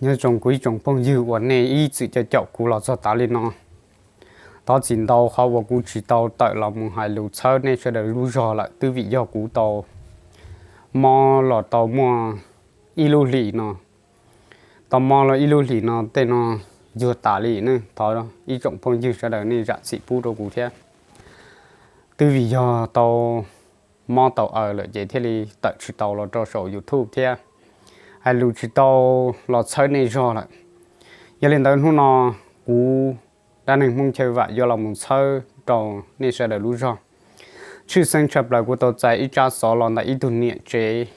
Nyob zoo kuv ib tsoom phooj ywg uas nej ib txwm caum caum kuv los txog tav li no. Thov txim ntau qhov uas kuv tsis tau tawm los mus hais lus txhawb nej sawv daws lub zog lawm, twb vim yog kuv tau mob los tau muaj ib lub hlis no. Tau mob los ib lub hlis no tej no yuag tas li ne. Thov ib tsoom phooj ywg sawv daws nej zam txim pub rau kuv thiab. Twb vim yog tau mob tau aws lawm ces thiaj li tawm tsis tau los rau saum YouTube thiab hais lus tsis tau los txhawb nej zog lawm. Yog li ntawd hnub no kuv, dab neeg Hmoob Chaw Vam, yuav los mus txhawb rau nej sawv daws lub zog. Tshwj xeeb tshaj plaws kuv tau txais ib tsab xov los ntawm ib tug niam tsev,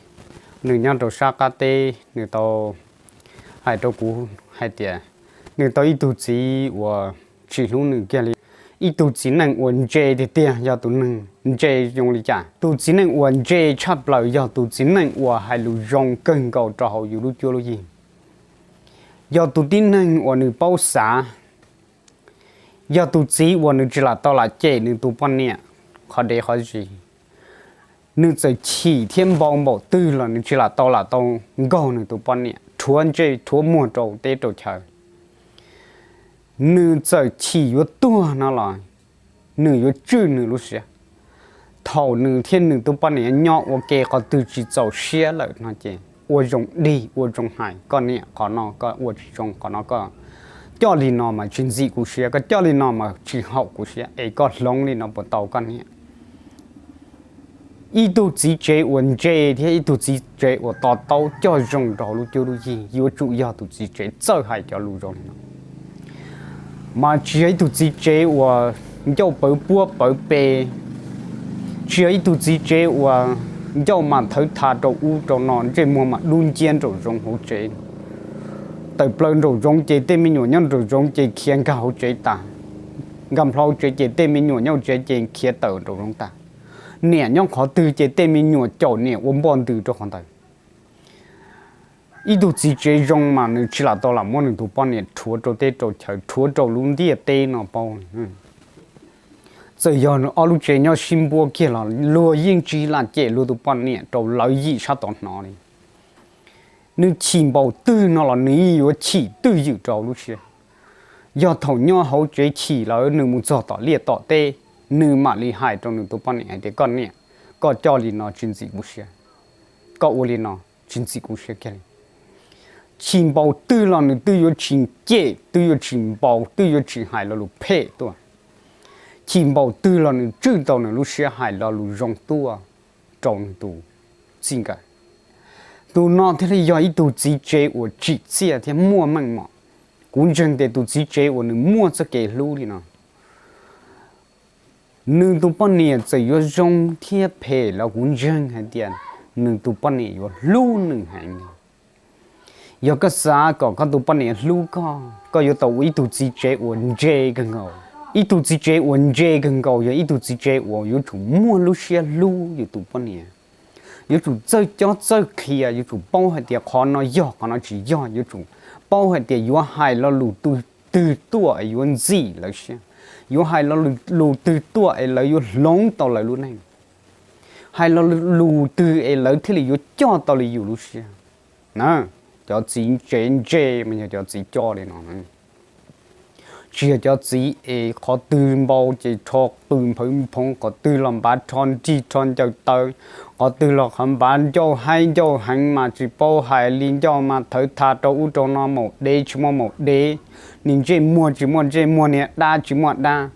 nws nyob rau sab qab teb, nws tau hais rau kuv hais tias nws tau ib tug txiv uas tsis hlub nws kiag li. Ib tug txiv neej uas ntse tiag tiag yog tus neeg ntse zoo li cas? Tus txiv neej uas ntse tshaj plaws yog tus txiv neej uas hais lus zoo kawg nkaus rau hauv yus lub cuab lub yig. Yog tus tib neeg uas nws paub xav. Yog tus txiv uas nws tsis lam tau lam cem nws tus poj niam qhov dev qhov zis. Nws txawm chim thiab npau npaum twg los nws tsis lam tau lam tau nkaug nws tus poj niam, rhuav ntsej rhuav muag rau teb rau chaw. Nws txawm chim yuav tuag no los nws yuav tswj nws lub siab. Thaum nws thiab nws tus poj niam nyob ua ke qhov twg tsis txaus siab lawm no ces ua zoo dig ua zoo hais, koj niam qhov no koj ua tsis zoo, qhov no koj coj li no mas tsis ntxim kuv siab, koj coj li no mas tsis haum kuv siab, es koj hloov li no puas tau koj niam? Ib tug txiv tsev uas ntse thiab ib tug txiv tsev uas to taub coj zoo rau hauv lub cuab lub yig yuav tsum yog tus txiv tsev txawj hais cov lus zoo li no. Mas tsis yog ib tug txiv tsev uas ncauj pawv puab pawv pes, tsis yog ib tug txiv tsev uas ncauj mas thawv tha rau ub rau no, ntsej muag mas dub nciab nraum zoov hauv tsev. Tawm plaws nraum zoov ces tej me nyuam nyob nraum zoov ces khiav nkag hauv tsev tas. Nkag nplho hauv tsev ces tej me nyuam nyob hauv tsev ces khiav tawm nraum zoov tas. Niam nyob qhov twg ces tej me nyuam caum niam ua npoj ntws rau qhov ntawd. Ib tug txiv tsev zoo mas nws tsis lam tau lam muab nws tus poj niam rhuav rau teb rau chaw, rhuav rau lub ntiaj teb no paub. Txawm yog ob lub tsev nyob sib npuab kiag los luag yeej tsis lam cem luag tus poj niam rau lawv yim sab tod hnov li. Nws chim npaum twg no los nws yeej yuav chim twj ywm rau lub siab. Yog thaum nyob hauv tsev chim lawm nws mus txog tom liaj tom teb, nws mam li hais rau nws tus poj niam hais tias, koj niam, koj coj li no tsis ntxim kuv siab, koj ua li no tsis ntxim kuv siab kiag li. Chim npaum twg los nws twb yuav tsis cem, twb yuav tsis npau, twb yuav tsis hais lo lus phem tuaj. Chim npaum twg los nws tswj tau nws lub siab hais lo lus zoo tuaj rau nws tus txij nkawm. Tus no thiaj li yog ib tug txiv tsev uas tsim txiaj thiab muaj meej mom. Kuv ntseeg tias tus txiv tsev uas nws muaj txoj kev hlub li no, nws tus poj niam txawm yuav zoo thiab phem los kuv ntseeg hais tias nws tus poj niam yuav hlub nws heev li. Yog koj xav kom koj tus poj niam hlub koj, koj yuav tau ua ib tug txiv tsev uas ntse kawg nkaus. Ib tug txiv tsev uas ntse kawg nkaus yog ib tug txiv tsev uas yuav tsum muaj lub siab hlub yus tus poj niam. Yuav tsum txawj cob txawj qhia, yuav tsum paub hais tias qhov no yog qhov no tsis yog, yuav tsum paub hais tias yuav hais lo lus twg tuaj es yuav ntxim lawv siab, yuav hais lo lus twg tuaj es lawv yuav hloov tau lawv lub neej, hais lo lus twg es lawv thiaj li yuav coj tau li yus lub siab. Na, cov txiv tsev ntse mas yog cov txiv coj li no. Tsis yog cov txiv es qhov twg npau ces rho qws nphawv nphoov, qhov twg los npav rho nrig rho ncaws taw, qhov twg los qhov npav ncauj haib ncauj heev mas tsis paub hais li, ncauj mas thawv tha rau ub rau no, maum dev tsis muaj maum dev, niag ntsej muag tsis muaj ntsej muag, niag dab tsis muaj dab.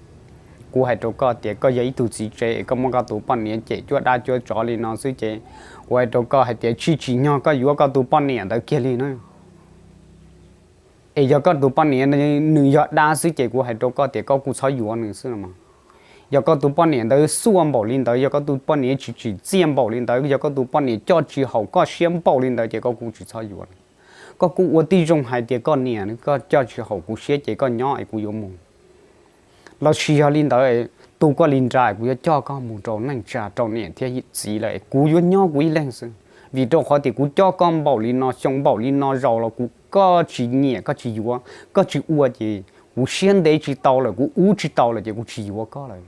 Kuv hais rau koj tias koj yog ib tug txiv tsev es koj muab koj tus poj niam cem cuab dab cuab tsov li no xwb ces kuv hais rau koj hais tias tsis tsim nyog koj yuav koj tus poj niam ntawd kiag li na. Es yog koj tus poj niam nws yog dab xwb ces kuv hais rau koj tias koj kuj txhob yuav nws xwb no. Yog koj tus poj niam ntawd xuaj npaum li ntawd, yog koj tus poj niam tsis tsim txiaj npaum li ntawd, yog koj tus poj niam coj tsis haum koj siab npaum li ntawd ces koj kuj tsis txhob yuav. Koj kuj ua tib zoo hais tias koj niam, koj coj tsis haum kuv siab ces koj nyob es kuv yuav mus. Los sis yog li ntawd, tu koj li nra kuv yuav coj koj mus rau neej tsa rau niam thiab txiv lawm, kuv yuav nyob kuv ib leeg xwb. Vim rau qhov tias kuv coj koj npaum li no xyoo npaum li no zaus los kuv, koj tsis nyiam koj tsis yuav, koj tsis ua ces kuv siab ntev tsis tau lawm, kuv ub tsis tau lawm ces kuv tsis yuav koj lawm.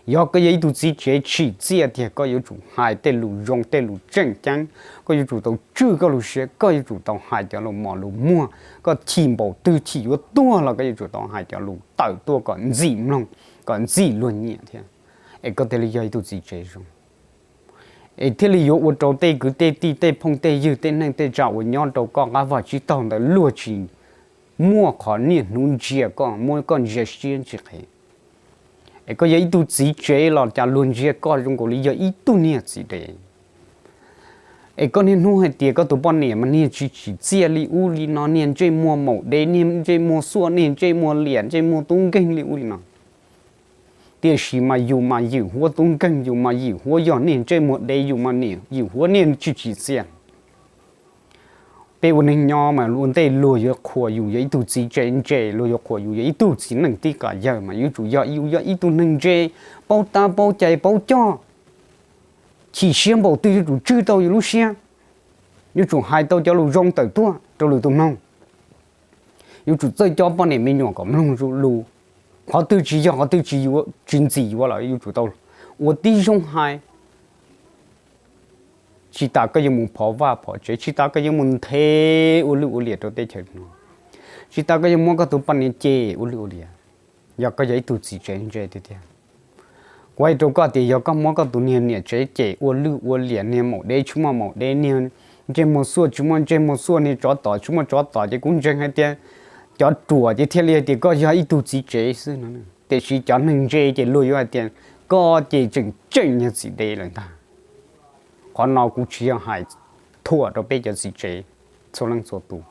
Yog koj yog ib tug txiv tsev tsim txiaj tiag, koj yuav tsum hais tej lus zoo tej lus tseem ceeb, koj yuav tsum tau tswj koj lub siab, koj yuav tsum tau hais cov lus mos lus muag, koj chim npaum twg chim yuav tuag los koj yuav tsum tau hais cov lus tawm tuaj kom ntxim mloog, kom ntxim luag nyiam thiab, es koj thiaj li yog ib tug txiv tsev zoo. Es thiaj li yuav ua rau tej kwv tej tij tej phooj tej ywg tej neej tej tsav uas nyob rau koj qab vaj tsib taug ntawd luag tsis muaj qhov niaj hnub ntsia koj, muab koj ntsia siab ntsia qhev. Es koj yog ib tug txiv tsev los cas luag ntsia koj zoo nkaus li yog ib tug niag txiv dev. Es koj niaj hnub hais tias koj tus poj niam mas niag tsis tsim txiaj li ub li no, niag ntsej muag maum dev, niag ntsej muag xuaj, niag ntsej muag liam, ntsej muag tub nkeeg li ub li no. Tiam sis mas yus mas yim huab tub nkeeg, yus mas yim huab yog niag ntsej muag dev, yus mas yim huab niag tsis tsim txiaj. Peb ua neeg nyob mas ua ntej luag yuav qhuas yus yog ib tug txiv tsev ntse, luag yuav qhuas yus yog ib tug txiv neej tib qas yawg mas yuav tsum yog yus yog ib tug neeg ntse, paub tab paub cai paub coj, chim siab npaum twg yuav tsum tswj tau yus lub siab, yuav tsum hais tau cov lus zoo tawm tuaj rau lwm tus mloog, yuav tsum txawj coj poj niam me nyuam kom mloog lus, qhov twg tsis yog qhov twg tsis ntxim yuav lawm yuav tsum tau ua tib zoo hais. Tsis tas koj yuav mus phov vaj phov tsev, tsis tas koj yuav mus nthe ua lwj ua liam rau teb chaws no, tsis tas koj yuav muab koj tus poj niam cem ua lwj ua liam, yog koj yog ib tug txiv tsev ntse tiag tiag. Kuv hais rau koj tias yog koj muab koj tus niag niam tsev cem ua lwj ua liam, niag maum dev tsis muaj maum dev, niag ntsej muag xuaj tsis muaj ntsej muag xuaj, niag tsov tom tsis muaj tsov tom, ces kuv ntseeg hais tias cov ruam ces thiaj li hais tias koj yog ib tug txiv tsev xwb no. Tiam sis cov neeg ntse ces luag yuav hais tias koj ces tseem tseem yog txiv dev lawm ntag. Qhov no kuv tsis yog hais thuam rau peb cov txiv tsev txhua leej txhua tus,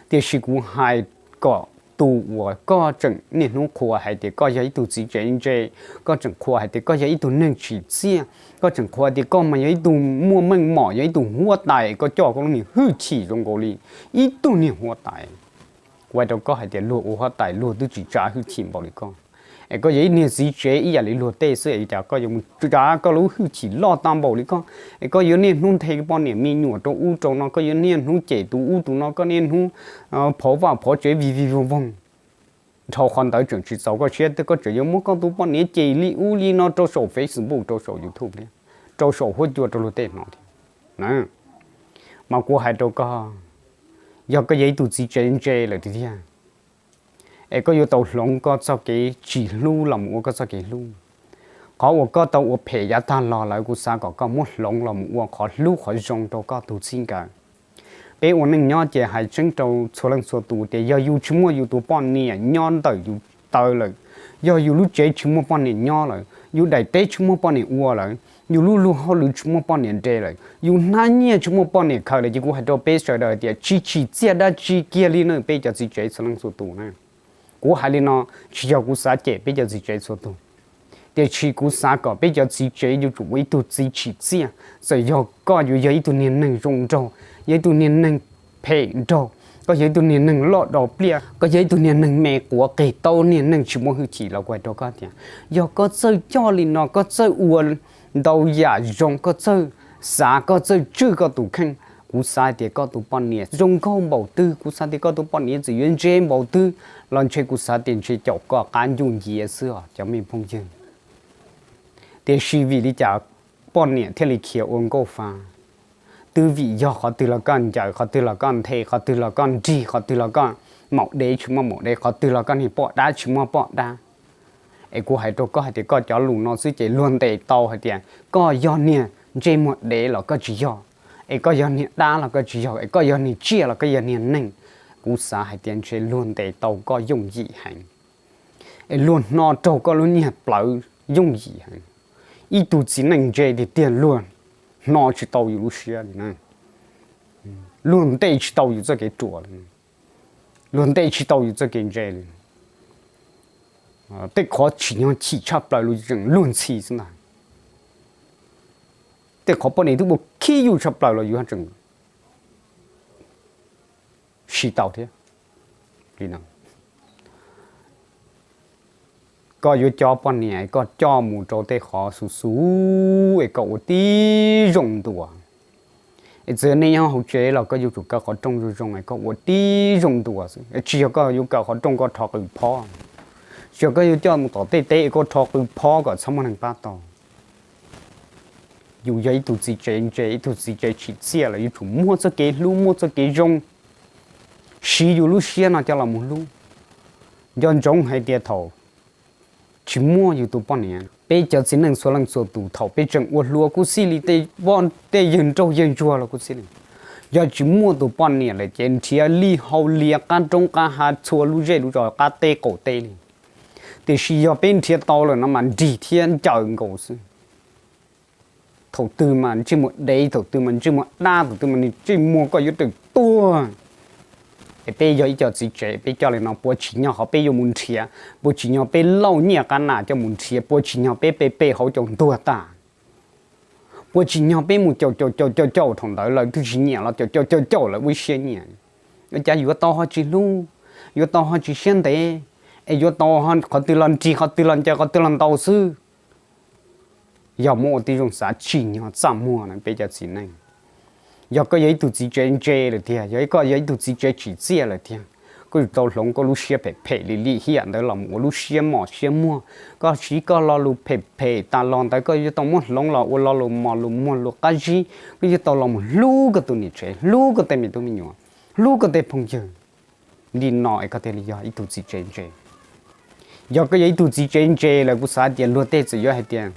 tiam sis kuv hais kom tus uas koj tseem niaj hnub qhuas hais tias koj yog ib tug txiv tsev ntse, koj tseem qhuas hais tias koj yog ib tug neeg tsim txiaj, koj tseem qhuas tias koj mas yog ib tug muaj meej mom, yog ib tug huab tais, koj coj koj lub niag hwj chim zoo nkaus li ib tug niag huab tais. Kuv hais rau koj hais tias luag ua huab tais luag twb tsis tsa hwj chim npaum li koj. Es koj yog ib niag txiv tsev ib yam li luag tej xwb es cas koj yuav mus tsa koj lub hwj chim loj tag npaum li koj, es koj yuav niaj hnub nthe poj niam me nyuam rau ub rau no, koj yuav niaj hnub cem tus ub tus no, koj niaj hnub phov vaj phov tsev vij vij voog voog. Dhau qhov ntawd tseem tsis txaus koj siab, koj tseem yuav muab koj tus poj niam cem li ub li no rau saum Facebook, rau saum YouTube thiab, rau saum huab cua rau luag tej hnov thiab. Mas kuv hais rau koj, yog koj yog ib tug txiv tsev ntse lawm tiag tiag, es koj yuav tau hloov koj txoj kev tsis hlub los mus ua koj txoj kev hlub. Qhov uas koj tau ua phem yav tag los lawm, kuv xav kom koj muab hloov los mus ua qhov hlub qhov zoo rau koj tus txij nkawm. Peb ua neej nyob ces hais tseeb rau txhua leej txhua tus tias yog yus tsis muaj yus tus poj niam nyob ntawm yus taw lawm, yog yus lub tsev tsis muaj poj niam nyob lawm, yus daim teb tsis muaj poj niam ua lawm, yus lub luag hauj lwm tsis muaj poj niam nres lawm, yus hnab nyiaj tsis muaj poj niam khaws lawm, ces kuv hais rau peb sawv daws tias tsis tsim txiaj dab tsi kiag li na peb cov txiv tsev txhua leej txhua tus na. Kuv hais li no tsis yog kuv xav cem peb cov txiv tsev txhua tus, tiam sis kuv xav kom peb cov txiv tsev yuav tsum ua ib tug txiv tsim txiaj. Txawm yog koj yuav yog ib tug niag neeg zoo nraug, yog ib tug niag neeg phem nraug, koj yog ib tug niag neeg loj dos pliaj, koj yog ib tug niag neeg me quav qig taub, niag neeg tsis muaj hwj chim los kuv hais rau koj tias, yog koj txawj coj li no, koj txawj ua ntau yam zoo, koj txawj xav, koj txawj tswj koj tus kheej, kuv xav tias koj tus poj niam zoo nkauj npaum twg, kuv xav tias koj tus poj niam txawm yuav ntse npaum twg los ntshe kuv xav tias ntshe caum koj qab ncuj nciav xwb os cov me phooj ywg. Tiam sis vim li cas poj niam thiaj li khiav ua nkauj fa? Twb vim yog qhov twg los koj ncaws, qhov twg los koj nthe, qhov twg los koj nrig, qhov twg los koj maum dev tsis muaj maum dev, qhov twg los koj niag poj dab tsis muaj poj dab. Es kuv hais rau koj hais tias koj cov lus no xwb ces luag ntes tau hais tias koj yog niag ntsej muag dev los koj tsis yog, es koj yog niag dab los koj tsis yog, es koj yog niag tsiaj los koj yog niag neeg. Kuv xav hais tias ntshe luag ntes tau koj yooj yim heev, es luag hno raug koj lub niag plawv yooj yim heev. Ib tug txiv neej ntse tiag tiag luag hno tsis tau yus lub siab li na, luag ntes tsis tau yus txoj kev ruam li, luag ntes tsis tau yus txoj kev ntse li. Tej qhov tsim nyog chim tshaj plaws los yus tseem luag ntxhi xwb ntag. Tej qhov poj niam twb ua khib yus tshaj plaws los yus tseem siv tau thiab. Koj yuav coj poj niam koj coj mus rau tej qhov xu xu es koj ua tib zoo ntua. Es txawm nej nyob hauv tsev los koj yuav tsum kaw qhov rooj zoo zoo es koj ua tib zoo ntua xwb, tsis yog koj yuav kaw qhov rooj koj rho qws phob. Tsis yog koj yuav coj mus tom tej teb es koj rho qw phob kom txhob muaj neeg pab tau. Yus yog ib tug txiv tsev ntse, ib tug txiv tsev tsim txiaj lawm yuav tsum muaj txoj kev hlub, muaj txoj kev zoo, siv yus lub siab no coj los mus hlub. Nco ntsoov hais tias thaum tsis muaj yus tus poj niam, peb cov txiv neej txhua leej txhua tus thaum peb tseem ua hluas kuj xij li tej yawg nraug yawg ntsuag los kuj xij li. Yog tsis muaj tus poj niam lawm ces nrhiav lij hau lias qab roob qab hav txhua lub zej lub zos qab teb qaum teb li. Tiam sis yog peb nrhiav tau lawm no mas nrig thiab ncaws nkaus xwb. Thaum twg mas ntsej muag dev, thaum twg mas ntsej muag dab, thaum twg mas ntsej muag koj yuav raws tuag. Es peb yog ib co txiv tsev peb coj li no puas tsim nyog qhov peb yuav mus nrhiav, puas tsim nyog peb lauj nyiaj qab nas coj mus nrhiav, puas tsim nyog peb pe pe hauv caum ntuag tas, puas tsim nyog peb mus caum caum caum caum caum thaum ntawd lawv twb tsis nyiam los caum caum caum caum lawv ua ib siab nyiam. Ua cas yuav tau ho tsis hlub, yuav tau ho tsis siab ntev, es yuav tau qhov twg los nrig, qhov twg los ncaws, qhov twg los ntaus xwb. Yog muab ua tib zoo xav tsim nyog txaj muag na peb cov txiv neej. Yog koj yog ib tug txiv tsev ntse lawm tiag, yog koj yog ib tug txiv tsev tsim txiaj lawm tiag, koj yuav tau hloov koj lub siab phem phem li lim hiam ntawd los mus ua lub siab mom siab muag. Koj siv koj lo lus phem phem tas los ntawd koj yuav tau muab hloov los ua lo lus mos lus muag lus qab zib. Koj yuav tau los mus hlub koj tus niam tsev, hlub koj tej me tub me nyuam, hlub koj tej phooj ywg. Li no es koj thiaj li yog ib tug txiv tsev ntse. Yog koj yog ib tug txiv tsev ntse lawm kuv xav tias luag tej txawm yuav hais tias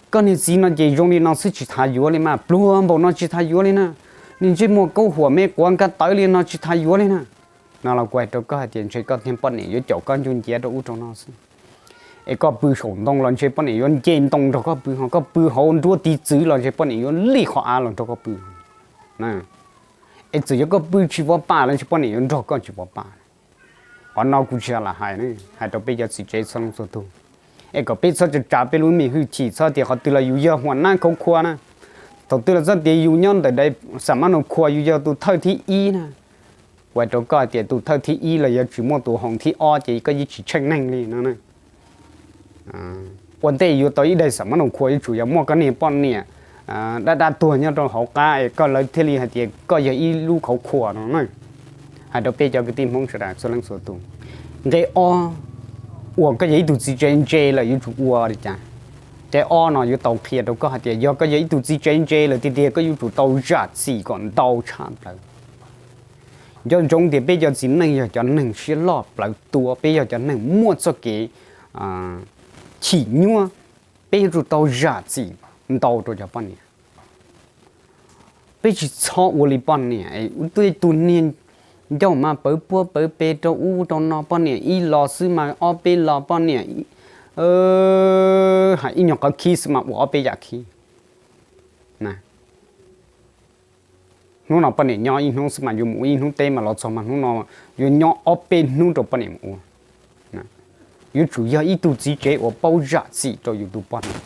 koj niag txiv no ces zoo li no xwb tsis tas yuav li mas, pluag npaum no tsis tas yuav li na, nws ntsej muag kaub huam me quav nkaj tawv li no tsis tas yuav li na. No los kuv hais rau koj hais tias ntshe koj thiab poj niam yuav caum koj ncua nciav rau ub rau no xwb. Es koj pw saum ntoo los ntshe poj niam yuav nce ntoo nrog koj pw, ho koj pw hauv nruab tiv txwv los ntshe poj niam yuav lij qhov av los nrog koj pw. Es txawm yog koj pw tsis pov pam los ntshe poj niam yuav nrog koj tsis pov pam. Qhov no kuv tsis yog lam hais, hais rau peb cov txiv tsev txhua leej txhua tug, es kom peb txhob tsa tsav peb lub me hwj chim txhob tias qhov twg los yus yog huam nab khauv khua na. Thaum twg los txhob tias yus nyob ntawm daim xam mab nus khua yus yog tus thawj thib ib na. Kuv hais rau koj tias tus thawj thib ib los yog tsis muaj tus hoom thib ob ces koj yeej tsis tsheej neeg li no. Ua ntej yuav tau ib daim xam mab nus khua yuav tsum yog muaj koj niag poj niam dab dab tuag nyob rau hauv qab es koj lawv thiaj li hais tias koj yog ib lub khauv khua no na. Hais rau peb cov kwv tij Hmoob sawv daws txhua leej txhua tus, nqe ob, uas koj yog ib tug txiv tsev ntse lawm yuav tsum ua li cas? Nqe ob no yuav tau qhia rau koj hais tias yog koj yog ib tug txiv tsev ntse lawm tiag tiag koj yuav tsum tau zam txim kom ntau tshaj plaws. Nco ntsoov tias peb cov txiv neej yog cov neeg siab loj plawv tua, peb yog cov neeg muaj txoj kev chim nyuaj, peb yuav tsum tau zam txim ntau rau cov poj niam. Peb tsis txhob ua li poj niam, tus niag ncauj mas pawv puab pawv pes rau ub rau no, poj niam ib los xwb mas ob peb los, poj niam hais ib nyuag qhov khib xwb mas ua ob peb yam khib. Hnub no poj niam nyob ib hnub xwb mas yuav mus ua ib hnub teb mas los txog mas hnub no yuav nyob ob peb hnub rau poj niam mus ua. Yuav tsum yog ib tug txiv tsev uas paub zam txim rau yus tus poj niam.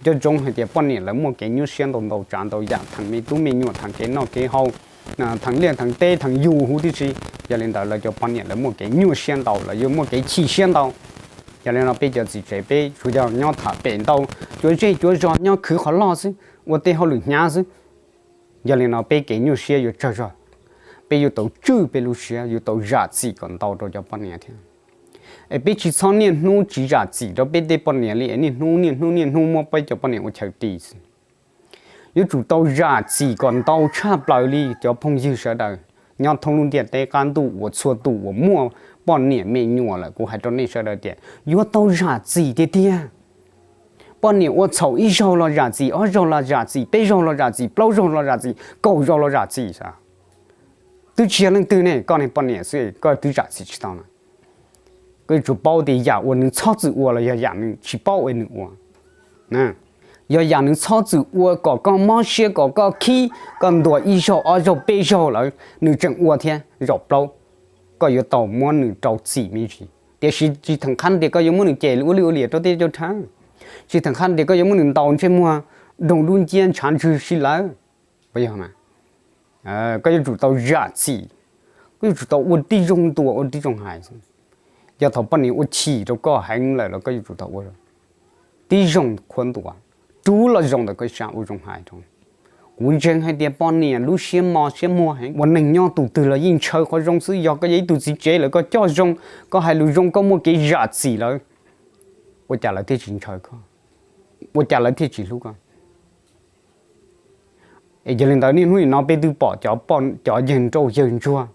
Nco ntsoov hais tias poj niam lawv muaj kev nyuaj siab ntau ntau tsav ntau yam, theem me tub me nyuam, theem kev noj kev haus, theem liaj theem teb, theem yus huv tib si. Yog li ntawd lawv cov poj niam lawv muaj kev nyuaj siab ntau, lawv yuav muaj kev chim siab ntau. Yog li no peb cov txiv tsev peb tsuas yog nyob tham pem ntau, cuav zej cuav zos nyob khwv qhov loj xwb, ua tej hauj lwm hnyav xwb. Yog li no peb kev nyuaj siab yuav tsawg zog, peb yuav tau tswj peb lub siab, yuav tau zam txim kom ntau rau cov poj niam thiab. Es peb tsis txhob niaj hnub tsis zam txim rau peb tej poj niam li, es niaj hnub niaj hnub niaj hnub muab peb cov poj niam ua chaw ti xwb. Yuav tsum tau zam txim kom ntau tshaj plaws li cov phooj ywg sawv daws nyob thoob lub ntiaj teb qab ntuj uas txhua tus uas muaj poj niam me nyuam lawm, kuv hais rau nej sawv daws tias yuav tau zam txim tiag tiag. Poj niam ua txhaum ib zaug los zam txim, ob zaug los zam txim, peb zaug los zam txim, plaub zaug los zam txim, kaum zaug los zam txim xwb. Twb tsis yog leej twg ne, koj niag poj niam xwb koj twb zam txim tsis tau na. Koj yuav tsum paub tias yam uas nws txhob txwm ua los yog yam nws tsis paub ua nws ua. Yog yam nws txhob txwm ua kom koj mob siab kom koj khib, koj ntuas ib zaug ob zaug peb zaug lawm nws tseem ua thiab zaum plaub, koj yuav tau muab nws rau txim me ntsis. Tiam sis tsis theem qhab tias koj yuav muab nws cem ua lwj ua liam rau tej cov rhawv, tsis theem qhab tias koj yuav muab nws ntaus ntsej muag doog dub nciab ntshav ntswg si lawm. Puas yog mas? Koj yuav tsum tau zam txim, koj yuav tsum tau ua tib zoo ntuas ua tib zoo hais. Yog thaum poj niam ua chim rau koj heev lawm los koj yuav tsum tau ua tib zoo qhuab ntuas, rub los zoo ntawm koj sab ua zoo hais rau. Kuv ntseeg hais tias poj niam lub siab mos siab muag heev, ua neeg nyob tus twg los yeej ntshaw qhov zoo xwb. Yog koj yog ib tug txiv tsev lawm koj coj zoo, koj hais lus zoo, koj muaj kev zam txim lawm, ua cas lawv thiaj tsis ntshaw koj? Ua cas lawv thiaj tsis hlub koj? Es yog li ntawd niaj hnub nim no peb twb pom cov, cov yawg nrauj yawg ntsuag,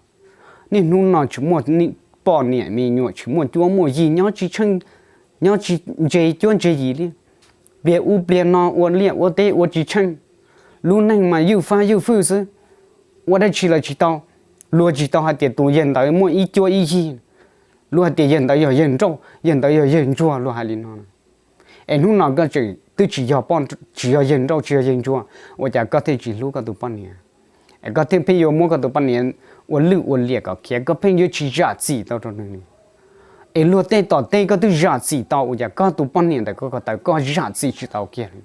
niaj hnub no tsis muaj poj niam me nyuam, tsis muaj cuab muaj yig, nyob tsis tsheej, nyob tsis ntse cuab ntse yig li, pliag ub pliag no ua liaj ua teb ua tsis tsheej, lub neej mas ywj fab ywj fwj xwb, ua dab tsi los tsis tau. Luag tsis tau hais tias tus yawg ntawd muaj ib cuab ib yig, luag hais tias yawg ntawd yog yawg nrauj, yawg ntawd yog yawg ntsuag, luag hais li no. Es hnub no koj twb tsis yog, tsis yog yawg nrauj tsis yog yawg ntsuag, ua cas koj thiaj tsis hlub koj tus poj niam? Es koj thiaj pheej yuav muab koj tus poj niam ua lwj ua liam kom khiav, koj pheej yuav tsis zam txim tau rau nws li. Es luag tej tom tej koj twb zam txim tau, ua cas koj tus poj niam ntawm koj ko taw koj zam txim tsis tau kiag li?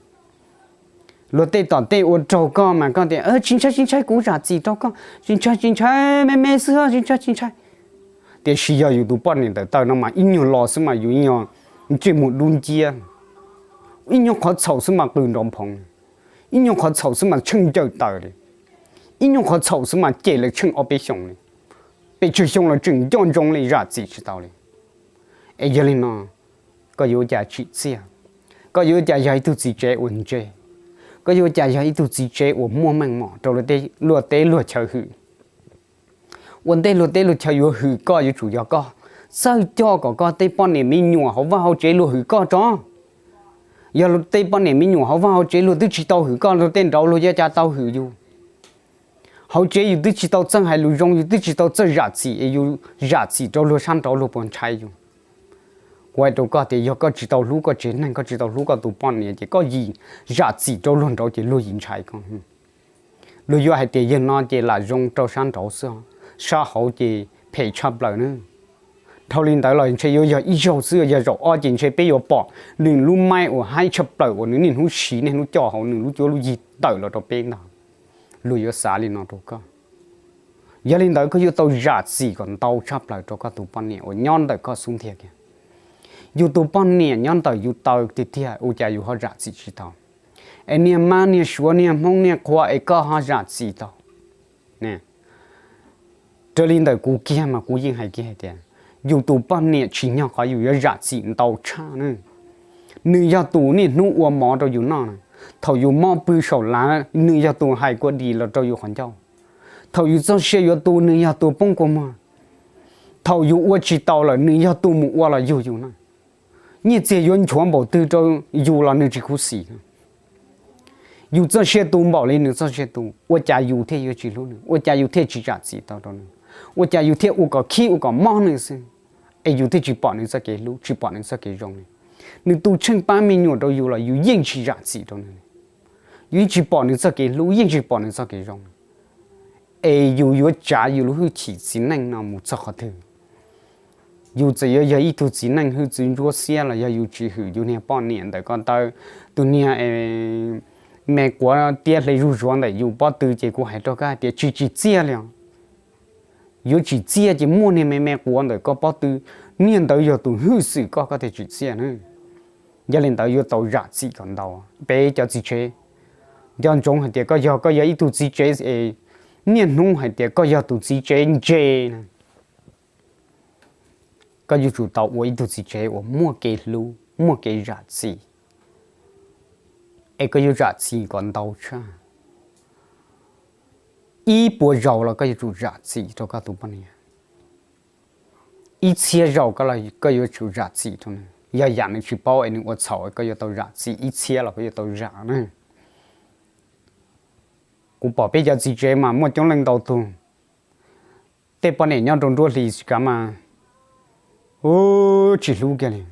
Luag tej tom tej ua raug koj mas koj tias tsis ntshai tsis ntshai kuv zam txim rau koj, tsis ntshai tsis ntshai, me me xwb tsis ntshai tsis ntshai. Tiam sis yog yus tus poj niam ntawm taw no mas ib nyuag lo xwb mas yus ib nyuag ntsej muag dub nciab, ib nyuag qhov txhaum xwb mas qw nrov nphoov, ib nyuag qhov txhaum xwb mas tsheej ncaws taws li, ib nyuag qhov txhaum xwb mas cem lawv tsheej ob peb xyoos li, pes tsawg xyoo los tseem nco ntsoov li zam txim tsis tau li. Es yog li no, koj yuav ua cas tsim txiaj? Koj yuav ua cas yog ib tug txiv tsev uas ntse? Koj yuav ua cas yog ib tug txiv tsev uas muaj meej mom rau luag teb luag chaw hwm? Ua ntej luag teb luag chaw yuav hwm koj yuav tsum yog koj txawj coj kom koj tej poj niam me nyuam hauv vaj hauv tsev luag hwm koj tso. Yog luag tej poj niam me nyuam hauv vaj hauv tsev luag twb tsis tau hwm koj, luag tej nraud luag yuav cas tau hwm yus? Hauv tsev yus twb tsis tau txawj hais lus zoo, yus twb tsis tau txawj zam txim es yus zam txim rau luag sab nraud luag puas ntshai yus? Kuv hais rau koj tias yog koj tsis tau hlub koj tsev neeg, koj tsis tau hlub koj tus poj niam ces koj yim zam txim rau luag nraud ces luag yim ntshai koj. Luag yuav hais tias yawg no ces lam zoo rau sab nraud xwb, sab hauv ces phem tshaj plaws na. Dhau li ntawd los ntshe yuav yog ib zaug xwb, yog zaum ob ces ntshe peb yuav pom nws lub maib uas haib tshaj plaws uas nws niaj hnub siv niaj hnub coj hauv nws lub cuab lub yig tawm los rau peb ntag. Luag yuav xav li no rau koj. Yog li ntawd koj yuav tau zam txim kom ntau tshaj plaws rau koj tus poj niam uas nyob ntawm koj xub ntiag kiag. Yus tus poj niam nyob ntawm yus taw tiag tiag ua cas yus ho zam txim tsis tau? Es niag mab niag suav niag hmoob niag qhua es koj ho zam txim tau? Raws li ntawm kuv kiag mas kuv yeej hais kiag hais tias yus tus poj niam tsim nyog qhov yus yuav zam txim ntau tshaj na. Nws yog tus niaj hnub ua mov rau yus noj na. Thaum yus mob pw saum lav nws yog tus hais kua dis los rau yus qhov ncauj. Thaum yus txoj sia yuav tu nws yog tus poob kua muag. Thaum yus ua tsis tau lawm nws yog tus mus ua los yug yus na. Nyiaj txiag yuav nchuav npaum twg rau yus los nws tsis khuv xim. Yus txoj sia tu npaum li nws txoj sia tu, ua cas yus thiaj yuav tsis hlub nws? Ua cas yus thiaj tsis zam txim tau rau nws? Ua cas yus thiaj ua kom khib ua kom mob nws xwb, es yus thiaj tsis pom nws txoj kev hlub, tsis pom nws txoj kev zoo li? Nws tu tsheej pab me nyuam rau yus los yus yeej tsis zam txim rau nws li. Yus yeej tsis pom nws txoj kev hlub, yeej tsis pom nws txoj kev zoo li. Es yus yuav tsav yus lub hwj chim txiv neej no mus txog qhov twg? Yus txawm yuav yog ib tug txiv neej hwj txwv ntsuab xiab los yog yus tsis hwm yus niag poj niam ntawm ko taw, tus niag me quav tiab hle zuj zus ntawm yus pob tw ces kuv hais rau koj hais tias tsis tsim txiaj li os. Yuav tsim txiaj ces muaj niag me me quav ntawm koj pob tw, niag ntawd yog tus hwj xwm koj, koj thiaj tsim txiaj na. Yog li ntawd yuav tau zam txim kom ntau. Peb cov txiv tsev, nco ntsoov hais tias koj yog, koj yog ib tug txiv tsev es niaj hnub hais tias koj yog tus txiv tsev ntse na, koj yuav tsum tau ua ib tug txiv tsev uas muaj kev hlub, muaj kev zam txim, es koj yuav zam txim kom ntau tshaj. Ib puas zaus los koj yuav tsum zam txim rau koj tus poj niam. Ib txhiab zaus koj yuav tsum zam txim rau nws. Yog yam nws tsis paub es nws ua txhaum, koj yuav tau zam txim ib txhiab los koj yuav tau zam na. Kuv pom peb cov txiv tsev mas muaj coob leej ntau tug, tej poj niam nyob rau nruab hlis tsis kav mas, u, tsis hlub kiag li.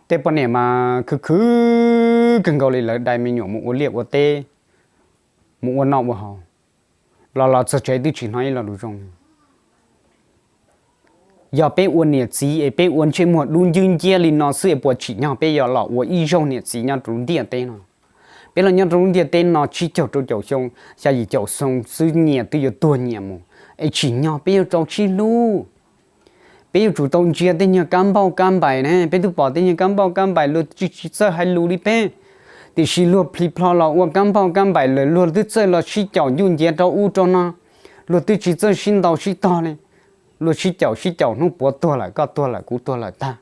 Tej poj niam mas khwv khwv kawg nkaus li, lawv dai me nyuam mus ua liaj ua teb, mus ua noj ua haus, los los txog tsev twb tsis hnov ib lo lus zoo. Yog peb ua niam txiv es peb ua ntsej muag dub ncwb nciab li no xwb es puas tsim nyog peb yuav los ua ib zaug niam txiv nyob rau lub ntiaj teb no? Peb los nyob rau lub ntiaj teb no tsib caug rau caum xyoo, xya yim caum xyoo xwb nyias twb yuav tuag nyias mus, es tsim nyog peb yuav rau sib hlub. Peb yuav tsum tau ntsia tej nyuag kab npauj kab npaim ne, peb twb pom tej nyuag kab npauj kab npaim luag tsis txawj hais lus li peb, Tiam sis luag plhis plho los ua kab npauj kab npaim lawm, luag twb txawj los sib caum ncuj nciav rau ub rau no, luag twb tsis txawj sib ntaus sib tog li. Luag sib caum sib caum hnub puav tuag lawm, koj tuag lawm, kuv tuag lawm tag.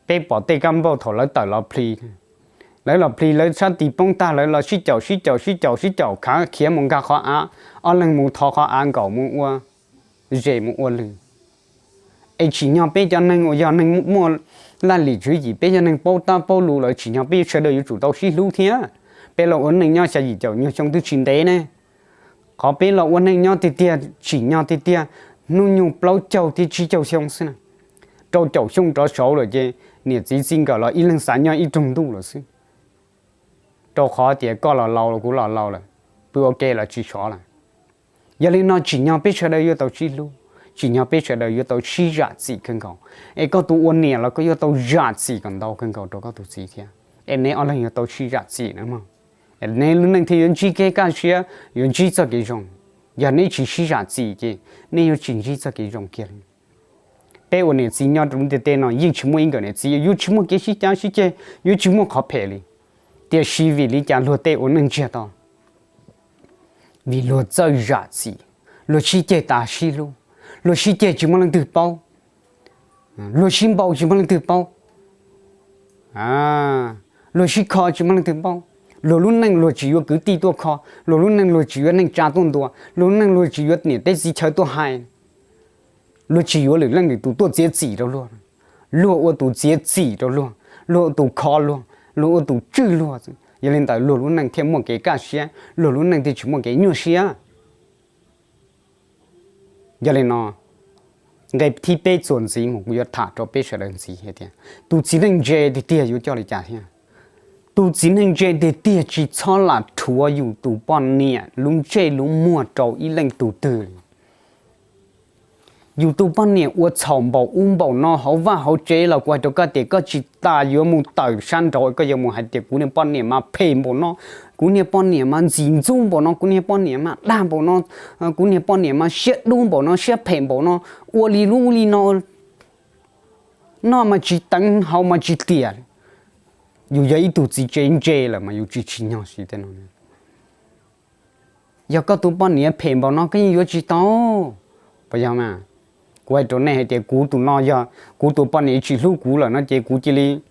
Peb pom tej kab npauj thaum lawv tawm los plhis, lawv los plhis lawv sab tis poob tag, lawv los sib caum sib caum sib caum sib caum khav khiav mus nkag qhov av, ob leeg mus thov qhov av nkaum mus ua zes mus ua lws. Es tsim nyog peb cov neeg uas yog neeg muaj laj lim tswv yim, peb yog neeg paub tab paub lus lawm, tsim nyog peb sawv daws yuav tsum tau sib hlub thiab. Peb los ua neej nyob xya yim caum nyuag xyoo twb tsis ntev ne. Qhov peb los ua neej nyob tiag tiag tsim nyog tiag tiag hnub nyoog plaub caug thiab tsib caug xyoo xwb na. Rau caum xyoo rov saud lawm ces niam txiv txij nkawm los ib leeg xav nyob ib roog ntuj lawm xwb. Rau qhov tias koj los laus los kuv los laus lawm, pw ua ke los tsis sov lawm. Yog li no tsim nyog peb sawv daws yuav tau sib hlub, tsim nyog peb sawv daws yuav tau sib zam txim kawg nkaus. Es koj tus ua niam los koj yuav tau zam txim kom ntau kawg nkaus rau koj tus txiv thiab. Es neb ob leeg yuav tau sib zam txim na mog. Neb lub neej thiaj yuav ntsib kev kaj siab, yuav ntsib txoj kev zoo. Yog neb tsis sib zam txim ces neb yuav tsis ntsib txoj kev zoo kiag li. Peb ua niam txiv nyob rau lub ntiaj teb no yeej tsis muaj ib nkawm niam txiv yuav tsis muaj kev sib cav sib ceg, yuav tsis muaj qhov phem li. Tiam sis vim li cas luag tej ua neej ntsiag to? Vim luag txawj zam txim, luag sib ceg tas sib hlub, luag sib ceg tsis muaj leej twg paub, luag sib npau tsis muaj leej twg paub, luag sib kho tsis muaj leej twg paub. Luag lub neej luag tsis yuav kwv tij tuaj kho, luag lub neej luag tsis yuav neej tsa tuaj ntuas, luag lub neej luag tsis yuav niam teb txiv chaw tuaj hais. Luag tsis yuav lwm leej lwm tus tuaj txiav txim rau luag. Luag ua tus txiav txim rau luag, luag ua tus kho luag, luag ua tus tswj luag. Yog li ntawd luag lub neej thiaj muaj kev kaj siab, luag lub neej thiaj tsis muaj kev nyuaj siab. Yog li no, nqe thib peb txuas ntxiv mus kuv yuav tham rau peb sawv daws ntxiv hais tias tus txiv neej ntse tiag tiag yuav coj li cas thiab? Tus txiv neej ntse tiag tiag tsis txhob lam rhuav yus tus poj niam lub ntsej lub muag rau ib leej tus twg li. Yus tus poj niam ua txhaum npaum ub npaum no hauv vaj hauv tsev los kuv hais rau koj tias koj tsis tas yuav mus tawm sab nraud koj yuav mus hais tias kuv niag poj niam mas phem npaum no, kuv niag poj niam mas ntxim ntxub npaum no, kuv niag poj niam mas dag npaum no, kuv niag poj niam mas siab dub npaum no, siab phem npaum no, ua li lub li no, noj mas tsis teev haus mas tsis tiam. Yus yog ib tug txiv tsev ntse lawm mas yus tsis tsim nyog siv tej no. Yog koj tus poj niam phem npaum no koj yeej yuav tsis tau. Puas yog mas? Kuv hais rau nej hais tias kuv tus no yog kuv tus poj niam tsis hlub kuv lawm no ces kuv cia li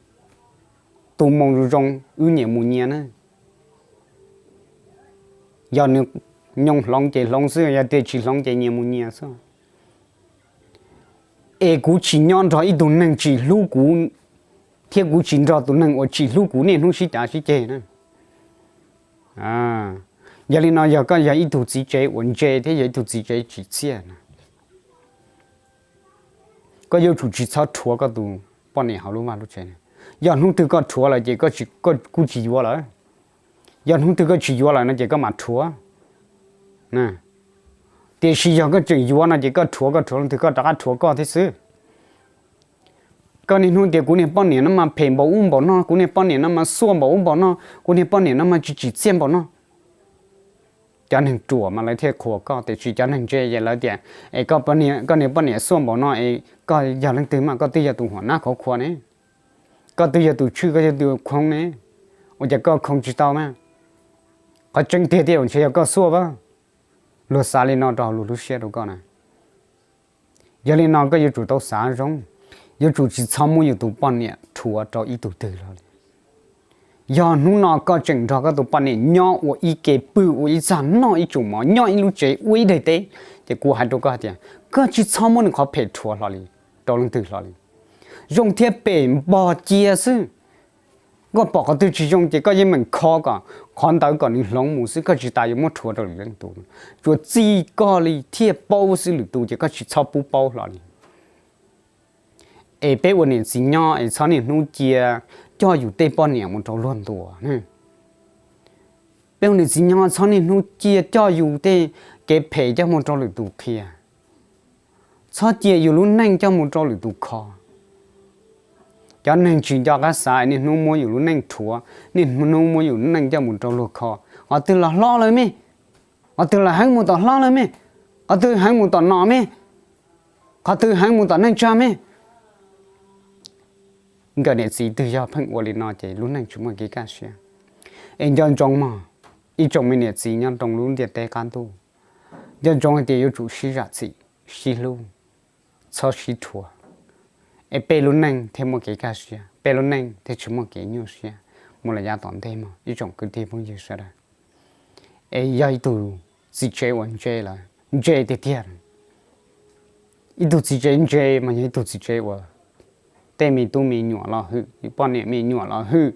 tu moo zoo zoo wb nyias mus nyias na. Yog nws nyoog hloov ces hloov xwb, yog tias tsis hloov ces nyias mus nyias xwb. Es kuv tsis nyob nrog ib tug neeg tsis hlub kuv, thiab kuv tsis nrog tus neeg uas tsis hlub kuv niaj hnub sib cav sib ceg na. Yog li no yog koj yog ib tug txiv tsev uas ntse thiab yog ib tug txiv tsev tsim txiaj na, koj yuav tsum tsis txhob rhuav koj tus poj niam hauv lub vaj lub tsev. Yog hnub twg koj rhuav lawm ces koj kuj tsis yuav lawm. Yog hnub twg koj tsis yuav lawm no ces koj mam rhuav. Tiam sis yog koj tseem yuav no ces koj rhuav koj rhuav leej twg koj rov qab rhuav koj thiab xwb. Koj niaj hnub tias kuv niag poj niam no mas phem npaum ub npaum no, kuv niag poj niam no mas xuaj npaum ub npaum no, kuv niag poj niam no mas tsis tsim txiaj npaum no. Cov neeg ruam mas lawv thiaj qhuas koj, tiam sis cov neeg ntse ces lawv tias, es koj niag poj niam xuaj npaum no es koj yog leej twg mas, koj twb yog tus huam nab khov khuas ne, koj twb yog tus tshwj, koj yog tus khoo ne, ua cas koj khoo tsis tau na? Qhov tseeb tiag tiag ntshe yog koj xuaj pab. Luag xav li no rau hauv luag lub siab rau koj na. Yog li no koj yuav tsum tau xav zoo, yuav tsum tsis txhob muab yus tus poj niam rhuav rau ib tug twg los li. Yog hnub no koj tseem nrog koj tus poj niam nyob ua ib ke pw ua ib txaj noj ib tsum mov nyob ib lub tsev ua ib daim teb, ces kuv hais rau koj hais tias koj tsis txhob muab nws qhov phem rhuav hlo li, rau leej twg hlo li. Zoo thiab phem npog cia xwb. Koj pom qhov twg tsis zoo ces koj yeej meem kho kom qhov ntawd kom nws hloov mus xwb, koj tsis tas yuav muab rhuav rau lwm leej tus. Tsuas txij koj li thiaj paub xwb, lwm tus ces koj tsis txhob pub paub hlo li. Es peb ua niam txiv nyob es txhob niaj hnub cia coj yus tej poj niam mus rau luag ntuas. Peb ua niam txiv nyob txhob niaj hnub cia coj yus tej kev phem coj mus rau lwm tus qhia. Txhob cia yus lub neej coj mus rau lwm tus kho. Cov neeg tsis nco qab xav niaj hnub muab yus lub neej rhuav, niaj hnub muab yus lub neej coj mus rau luag kho. Qhov twg los hlob lawm me, qhov twg los heev mus tom hlob lawm me, qhov twg heev mus tom nom me, qhov twg heev mus tom neej tsa me. nkawm niam txiv twg yog pheej ua li no ces lub neej tsis muaj kev kaj siab. Es nco ntsoov mog, ib tsoom me niam txiv nyob rau lub ntiaj teb qab ntuj, nco ntsoov hais tias yuav tsum sib zam txim, sib hlub, txhob sib rhuav, es peb lub neej thiaj muaj kev kaj siab, peb lub neej thiaj tsis muaj kev nyuaj siab mus lawm yav tom ntej mog ib tsoom kwv tij phooj ywg sawv daws. Es yog ib tug txiv tsev uas ntse lawm, ntse tiag tiag, ib tug txiv tsev ntse mas yog ib tug txiv tsev uas tej me tub me nyuam los hwm, poj niam me nyuam los hwm,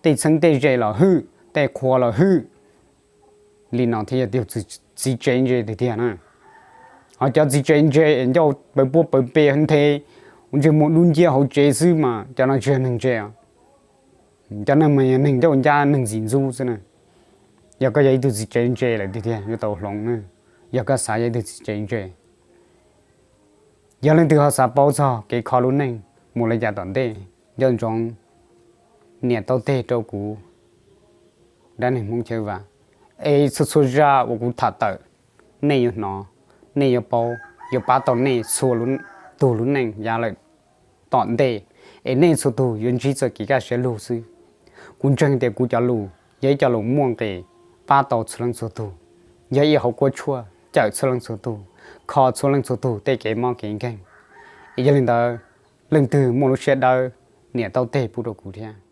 tej txheeb tej ze los hwm, tej qhua los hwm. Li no thiaj yog ib tug txiv tsev ntse tiag tiag na. Ho cov txiv tsev ntse es ncauj pawv puab pawv pes nthe, ua ntsej muag dub nciab hauv tsev xwb mas cov no tsis yog neeg ntse. Cov no mas yog neeg ncauj ncab neeg ntxim ntxub xwb na. Yog koj yog ib tug txiv tsev ntse lawm tiag tiag yuav tau hloov na, yog koj xav yog ib tug txiv tsev ntse. Yog leej twg ho xav paub txog kev kho lub neej mus lawm yav tom ntej, nco ntsoov niam tau teg rau kuv dab neeg Hmoob Chawj Vam, es txhua txhua zaj uas kuv tham tawm, nej yuav hnov, nej yuav paub, yuav pab tau nej txhua tug lub neej yav lawm tom ntej, es nej txhua tug yuav ntsib txoj kev kaj siab lug xwb. Kuv ntseeg tias kuv cov lus yog ib co lus muaj nqis pab tau txhua leej txhua tug, yog ib hauv kuab tshuaj cawm txhua leej txhua tug, kho txhua leej txhua tug tej kev mob kev nkeeg. Es yog li ntawd, leej twg muaj lub siab dawb, niam tau teg pub rau kuv thiab.